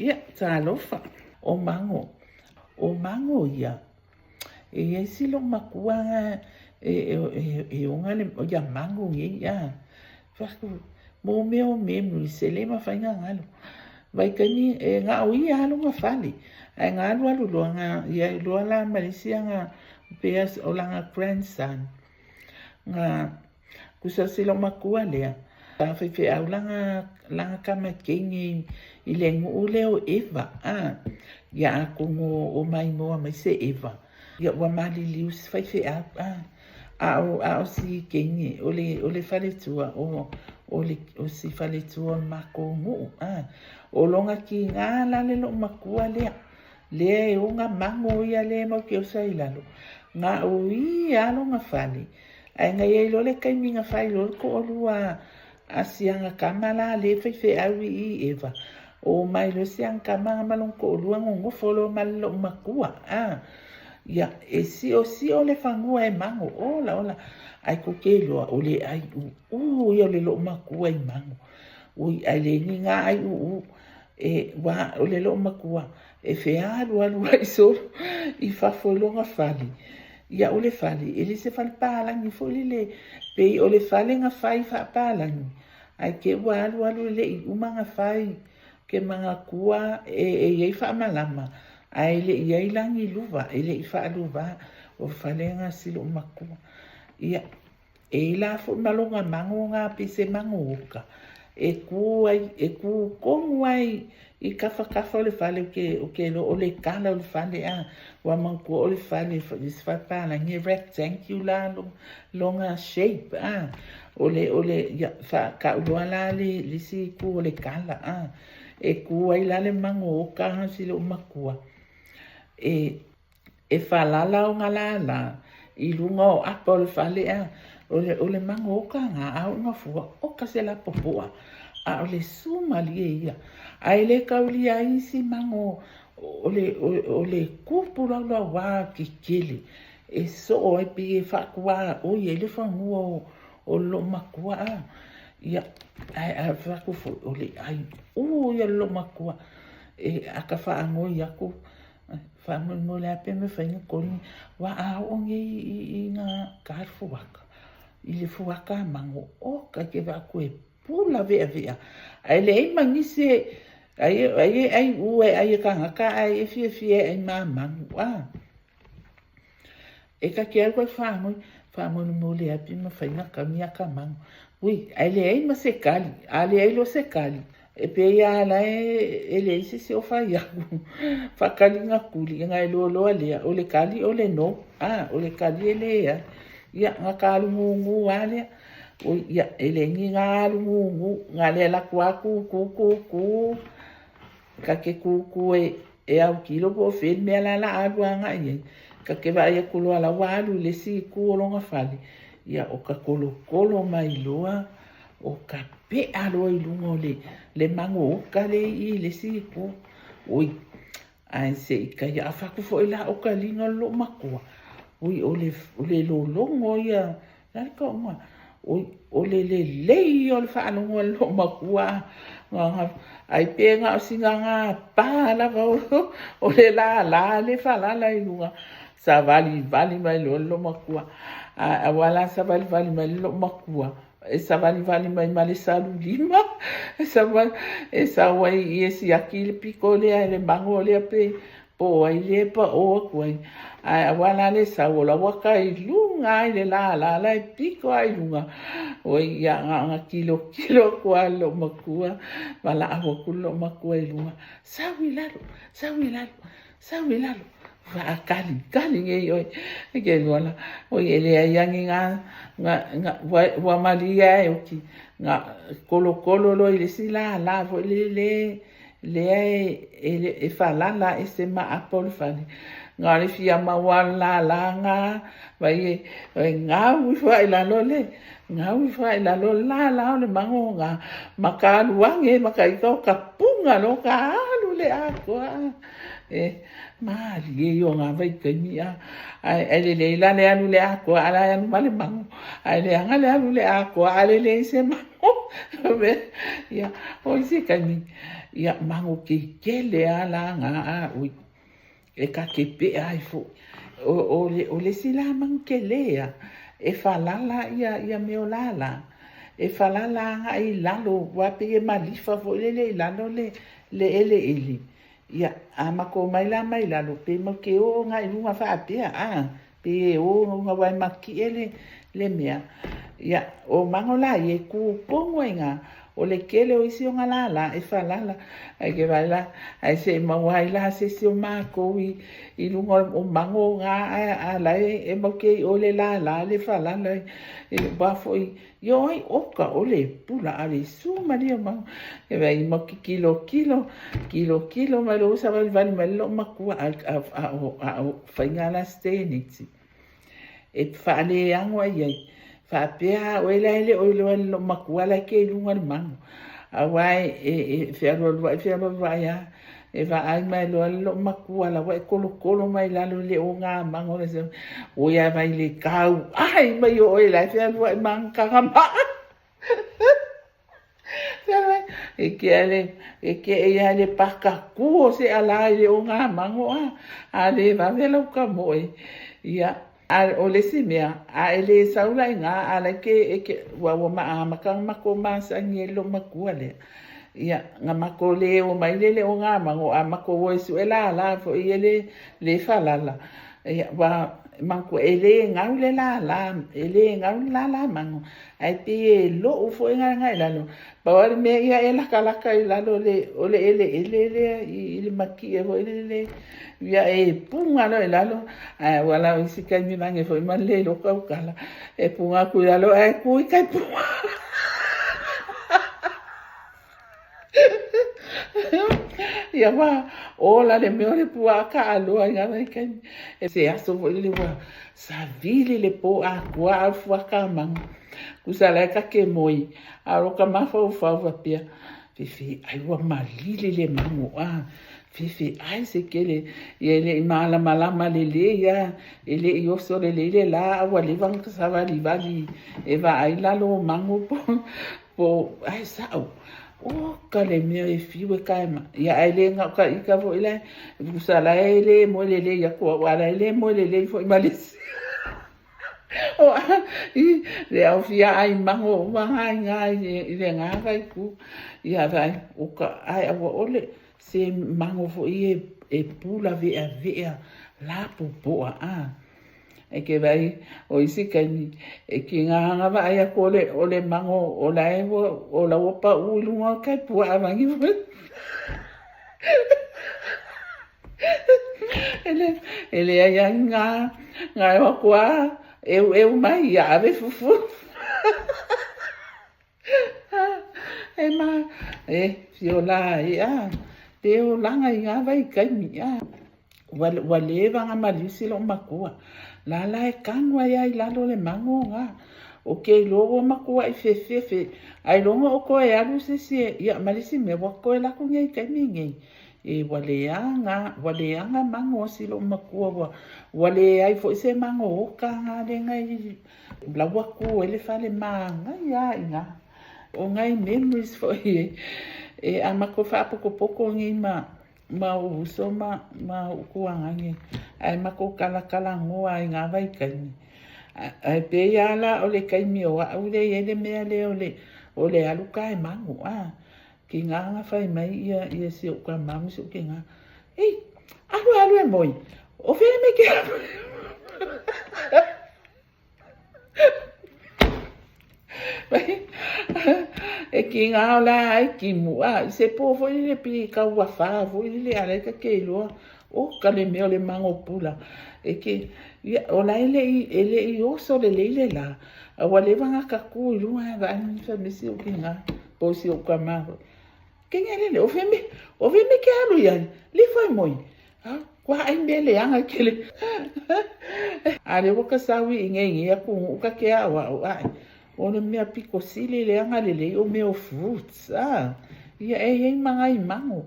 Ia, talofa. O mago. O mago ia. E i ai si loomatua e oga le ia mago nei a. Fai atu, mo mea o memories e le mafai ona galo. Vaitaimi e na o ia lava lona fale, ae na alualu loa na i ai loa la ma le isi aga pei o lana grandson. Na tusa o si loomatua lea, sa faifeau lana lana tama teine i le nuu lea o Eva a. Ia atonu o maimoa mai se Eva, ia ua maliliu si faifeau a. A o a o si teine o le o le faletua o o le o si faletua o le matou nuu a. O lona tiga la le loomatua lea, lea e ona mago ia lea matou te oso ai i lalo, na o ia lava lona fale. Ae na i ai loa le taimi na fai loa le toalua a si ana tama la lea e faifeau i i Eva, omai loa si ana tama ma lona toalua nonofo loa ma le loomatua a. Ia, e siosio le fanua e mago, ola ola, ae tou te iloa o le ai uuu ia o le loomatua i mago. Ui, ae le ni ga ai uuu, e, ua, o le loomatua, e fealualu ai solo i fafo i lona fale. Ia, o le fale, e le se fale palagi foi lele, pei o le fale na fai faapalagi, ae te i ua alualu e le i uma ona fai. Ke manatua e i ai faamalama, ae le i ai la ni luva, e le i faaluva, o le fale na si loomatua. Ia, e i ai la foi ma lona mago na pei se mago oka, e tu ai, e tu tonu ai i tafatafa o le fale, ou te, ou te iloa o le kala o le fale a, ua manatua o le fale, le isi fale palagi e rectangular lona shape a, o le, o le, ia, faatauloa la le, le isi itu o le kala a, e tu ai la le mago oka a si loomatua, e, E falala ona lālā i luga o apa o le fale a o le, o le mago oka ga a oo ina fua, oka se lapopoa, a o le sū malie ia. A e le kaulia ai isi mago o le, o, o le kūpulaulauā kekele e soo ai pei e faakuaoi ai le fanua o, o le loomatua a. Ia, ae a fai atu foi, o le ʻai ʻū ia o le loomatua e a ka faanoi aku Faamolemole lava pe mafai ona koli aua a oo nei i na ka fuaka, i le fuaka a mago, oka e te vaai atu e pula veavea, ae leai ma nisi e, ai e ai ʻū e ai e kagaka ae e fiafia e ai ma mago, a. E ka te alu ai faanoi, faamolemole lava pe mafai ona kami ia ka mago. Ui, ae leai ma se kali, a leai loa se kali, E pei lava la e leai se isi o fai aku faakaliga kuli, na e loa loa lea, o le kali o le no, a, o le kali e leai. Ia, na ka alu gūgū lava lea. Oi, ia, e leai ni ga alu gūgū, na le alu atu lava kūkū, kūkū, ka te kūkū e, e autilo po o fea le mea la la alu agai ai. Ka te vaai atu loa la ua alu i le isi itu o lona fale, ia, o ka kolokolo mai loa O ka peʻa loa i luga o le, le mago oka lea i i le isi itu. Ui, ae se i kai afa atu foi la o ka liga o le loomatua. Ui, o le, o le lologo ia, la le tauga, ui, o le lelei ia o le faalogo a le loomatua. Ai pe na o sina gapa lava o, o le lālā le falala i luga. Savalivali mai loa le loomatua. Ae aua la savalivali mai le loomatua. E savalivali mai ma le salu lima, e savali, e sau ai i e siaki le piko lea, le mago lea pe po o ai lea e paʻō aku ai. Ae aua la le sau o la ua ka i luga ai le lālā la e piko ai i luga. Oi, ia, na ona kilokilo aku lava le loomatua, valaau aku le loomatua i luga, sau i lalo, sau i lalo. Sau i lalo, faakalikali nei oe. E ke lua la, oi e leai a ni nga, nga, nga, ua, ua malie e oki, nga kolokolo loa i le isi lālā foi le, le, lea e, e, e falala ese ma apa o le fale. Nga o le fia maua o le lālā nga, vai e, e gau ifo ai lalo le, gau ifo ai lalo le lālā o le mago nga, ma ka alu age ma ka ika o ka puga loa ka alu le atoa. E malie ia o ngā vaitaimi a, ae, ae lelei la le alu le atoa a la e alu ma le mago. Ae leaga le alu le atoa a le leai se mago. Ia, o isi taimi, Ia, mago kekele lava la ga a oi, e ka te pea ai foi. O le isi la mago tele a, e falala ia mea o lala, e falala agai i lalo, aua pei e malifa foi lele i lalo le eleele. Ia, a matou omai la mai lalo, pe matou te o agai i luga faapea, a, pei e o luga aua e matie le mea. Ia, o mago la ia, e tu tonu lava i ina. O le tele o isi ona lala e falala. Ae ke vaai la, ae se i maua ai la se isi o matou i luga o mago na, a o la e matou te i o i le lala lea e falala aua foi, Ia o ai oka o le pula a le su malie o mago. E vai mau ke tilotilo, tilotilo mai lo savalivali mai lou matua a o faiga la steniti. E faaleago ai ai, faapea a oe la e le o iloa e lou matua la e ke i luga le mago. Aua e fealualuai fealualuai a, e vaai mai loa lou matua la ua e tolotolo mai lalo i le oga mago le se oi a vai le tau ai mai o oe la e fealuai ma taga maa. E ke ale e ke ia le paka ku o se ala i le oga mago a a le vave lau ka moe. Ia a o le isi mea a e le sau la iga a la ke e ke ua ua maamata ona matou masani ai lou matua lea. Ia na matou le omai lea i le ogamago a matou o e sue lala foi ia le le falala. Ia ua manatua e le gau le lala, e le gau le lala mago, ae pei e lou foi agai i lalo. Pau lava le mea ia e latalata i lalo o le eleele lea i le matie foi lele, ia e puna loa i lalo. Ae aua la o isi taimi vane foi ma le iloa tautala, e puna atu i lalo ae tu i tai puna. Ia ua ola le mea o le puaa taaloa i ngā vaitaimi. E se aso foi lele ua savili le pō atoa a o fuata mago. Tusa la e ka te moe, a o ka mafaufau faapea, fefe ai ua malili le mago a, fefe ai se kele, ia e le i malamalama lelei a, e le i oso lelei le la a ua leva ona savalivali e vaai lalo o mago po po ai sa'o. Oka le mea e fiu e kae ma. Ia ae le na o ka ika foi la, tusa la e le moe lelei atu au, a la e le moe lelei foi ma le isi. O a, i le au fia ai mago uma nga i nga i le nga vaiku. Ia vai, o ka ai aua ole, se mago foi e pula veavea la popoa a. E ke vai, o isi taimi, e ki ngā hanga vaai aku o le, o le mago o la e ua, o la ua paʻu i luga o kai puaʻa vangi foi. E le, e leai ai ngā, ngā e aku a, eueu mai, ia ave fufu. E ma, e, fiola e a, te olaga i ngā vaitaimi, a. Ua, ua leva nga maliusi lou makua. La la e kanu ai a i lalo le mago nga. O ke iloa ua makuaʻi fefefe, ailoga o koe alu se isi e, ia, ma le isi mea, ua koe laku nei i taimi nei. E, ua leaga, ua leaga mago a si lou makua, ua, ua leai foi se mago oka nga lenga i, La ua ku ai le fale māngai a i ngā. O ngai memories foi e, e a matou faapokopoko nei ma, ma ou uso ma, ma ou kuaga nei. Ae matou kalakalanoa ai ngā vaitaimi. Ae pei a la o le taimi o a'u lea i ai le mea lea o le, o le alu ka e mago, a. Ki ngā nga whai mai ia, ia si ou ka mamu si ou ke ngā. Ei, alu e alu e moi. O whea me ke alu. E ki ngā o la ai ki mua, i se pō foi lele pi ka ua whā foi lele a lai ka ke iloa, o ka le mea o le mango pula. E ke, ia, o la e le i, e le i oso le leile la, a ua leva nga ka ku i lunga e vaai ni wha misi o ki ngā, po si o ka mā. Kenya lele, o wheme, o wheme ke alu ia, le whai moi. Ha, kua ai mea leaga ke le. A le ua ka saui i ngei ngei aku ngu ka ke ao ao ai. O le mea piko sili leaga lelei o mea o fruits, a. Ia e iai ma ngai mango.